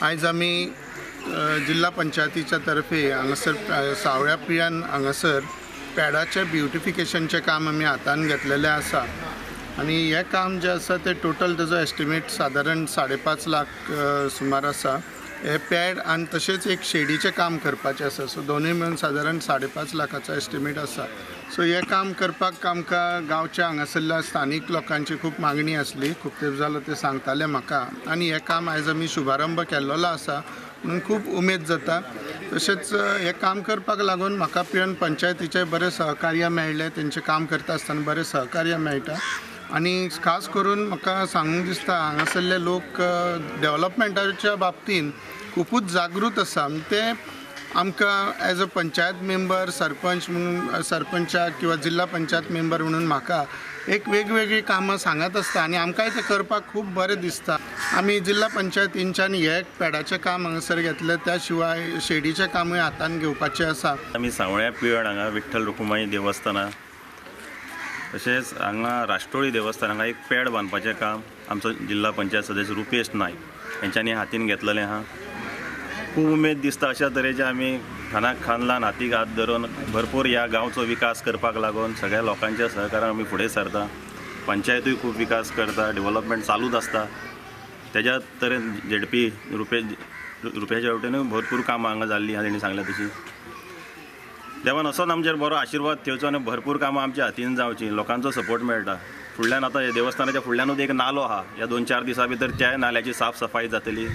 आयज आमी जिल्हा पंचायतीच्या तर्फे हांगासर सावळ्या पिळ्यान हांगासर पेडाचें ब्युटिफिकेशनचें काम आमी हातान घेतलेलें आसा आनी हें काम जें आसा तें टोटल तेजो एस्टिमेट सादारण 5.5 लाख सुमार आसा. हें पॅड आनी तशेंच एक शेडीचें काम करपाचें आसा. सो दोनूय मेळून सादारण 5.5 लाखाचो एस्टिमेट आसा. सो हें काम करपाक आमकां गांवच्या हांगासरल्या स्थानीक लोकांची खूब मागणी आसली. खूब तेंप जालो ते सांगताले म्हाका आनी हें काम आयज आमी शुभारंभ केल्लो आसा म्हणून खूब उमेद जाता. तशेंच हें काम करपाक लागून म्हाका पिळर्ण पंचायतीचें बरें सहकार्य मेळ्ळें. तेंचें काम करता आसतना बरें सहकार्य मेळटा आनी खास करून म्हाका सांगूंक दिसता, हांगासरले लोक डेवलपमेंटाच्या बाबतीन खुबूच जागृत आसा. ते आमकां एज अ पंचायत मेंबर, सरपंच म्हणून, सरपंचाक किंवा जिल्हा पंचायत मेंबर म्हणून म्हाका एक वेगवेगळीं कामां सांगत आसता आनी आमकांय तें करपाक खूब बरें दिसता. आमी जिल्हा पंचायतींच्यान हें पेडाचें काम हांगासर घेतलें, त्या शिवाय शेडीचें कामूय हातान घेवपाचें आसा. आमी सावळ्या पिळर्ण हांगा विठ्ठल रुकुमाई देवस्थाना तशेंच हांगा राष्ट्रोळी देवस्थान हांगा एक पेड बांदपाचें काम आमचो जिल्हा पंचायत सदस्य रुपेश नायक हेंच्यांनी हातीन घेतलेलें आहा. खूब उमेद दिसता. अशा तरेचे आमी खांदाक खांद लावन, हातीक हात धरून भरपूर ह्या गांवचो विकास करपाक लागून सगळ्या लोकांच्या सहकारान आमी फुडें सरता. पंचायतूय खूब विकास करता, डेवलपमेंट चालूच आसता. तेज्या तरेन झेडपी रुपेश रुपेशा वटेनूय भरपूर कामां हांगा जाल्लीं आहा. तेणी सांगल्या तशी देवान असोच आमचेर बरो आशिर्वाद ठेवचो आनी भरपूर कामां आमच्या हातीन जावचीं. लोकांचो सपोर्ट मेळटा. फुडल्यान आतां देवस्थानाच्या फुडल्यानूच एक नालो आहा. ह्या 2-4 दिसां भितर त्याय नाल्याची साफ सफाई जातली.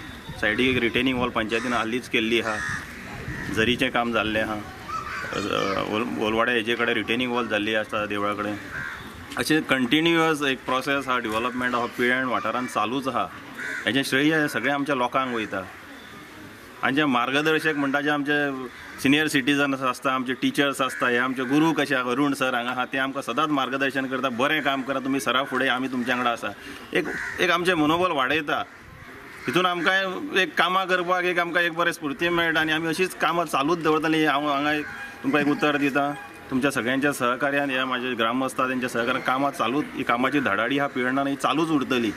सायडीक एक रिटेनींग वॉल पंचायतीन हालींच केल्ली आहा. झरीचें काम जाल्लें आहा. ओलवाड्या हेजे कडेन रिटेनींग वॉल जाल्ली आसा देवळा कडेन. अशें कंटिन्युअस एक प्रोसेस आहा. डेवलपमेंट हो पिळर्ण वाठारांत चालूच आहा. हेजें श्रेय सगळें आमच्या लोकांक वयता आनी जे मार्गदर्शक म्हणटा, जे आमचे सिनियर सिटीजन्स आसता, आमचे टिचर्स आसता, हे आमचे गुरू कशे. अरुण सर हांगा आहा, ते आमकां सदांच मार्गदर्शन करता. बरें काम करा तुमी, सरा फुडें, आमी तुमच्या वांगडा आसा. एक एक आमचें मनोबल वाडयता. हितून आमकां एक कामां करपाक एक आमकां एक बरें स्फूर्ती मेळटा आनी आमी अशीच कामां चालूच दवरतलीं. हांव हांगा एक तुमकां एक उतर दिता, तुमच्या सगळ्यांच्या सहकार्यान, ह्या म्हाजे ग्रामस्थ तेंच्या सहकार्यान कामां चालूच, ही कामाची धडाडी ह्या पिळर्णान ही चालूच उरतली.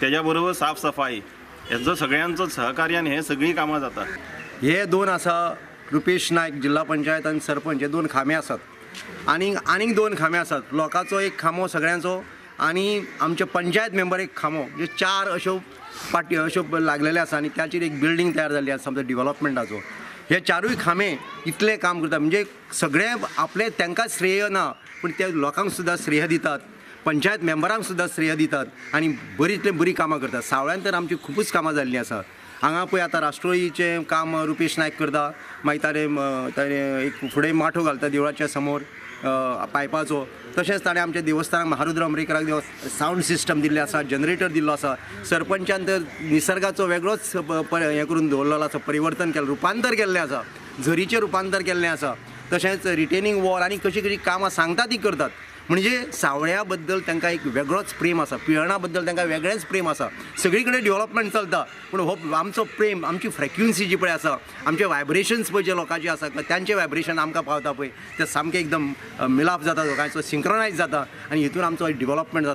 तेज्या बरोबर साफ सफाई हेजो सगळ्यांचो सहकार्यान हे सगळीं कामां जाता. हे दोन आसा, रुपेश नायक जिल्हा पंचायत आनी सरपंच, हे दोन खांबे आसात आनी आनीक दोन खांबे आसात. लोकांचो एक खांबो सगळ्यांचो आनी आमचे पंचायत मेंबर एक खांबो, म्हणजे चार अश्यो पाटी अश्यो लागलेले आसा आनी ताचेर एक बिल्डींग तयार जाल्ली आसा आमचो डिवलपमेंटाचो. हे चारूय खांबे इतले काम करता, म्हणजे सगळे आपले तांकां श्रेय ना, पूण ते लोकांक सुद्दां श्रेय दितात, पंचायत मेंबरांक सुद्दां श्रेय दितात आनी बरींतली बरीं कामां करतात. सावळ्यान तर आमची खुबूच कामां जाल्लीं आसा. हांगा पळय आतां राष्ट्रोळीचें काम रुपेश नायक करता. मागीर ताणें एक फुडें माठो घालता देवळाच्या समोर पायपाचो. तशेंच ताणें आमच्या देवस्थानाक, महारुद्र अमरेकराक देव सावंड सिस्टम दिल्लें आसा, जनरेटर दिल्लो आसा. सरपंचान तर निसर्गाचो वेगळोच हें करून दवरलेलो आसा, परिवर्तन केलें, रुपांतर केल्लें आसा, झरीचें रुपांतर केल्लें आसा. तशेंच रिटेनींग वॉल आनी कशी कशी कामां सांगता ती करतात. म्हणजे सावळ्या बद्दल तांकां एक वेगळोच प्रेम आसा, पिळर्णा बद्दल तांकां वेगळेंच प्रेम आसा. सगळी कडेन डेवलपमेंट चलता, पूण हो आमचो प्रेम, आमची फ्रिक्वन्सी जी पळय आसा, आमचे वायब्रेशन्स पळय जे लोकांचे आसा, तांचे वायब्रेशन आमकां पावता पळय, ते सामकें एकदम मिलाप जाता, लोकांचो सिंक्रोनायज जाता आनी हितून आमचो डेवलपमेंट जाता.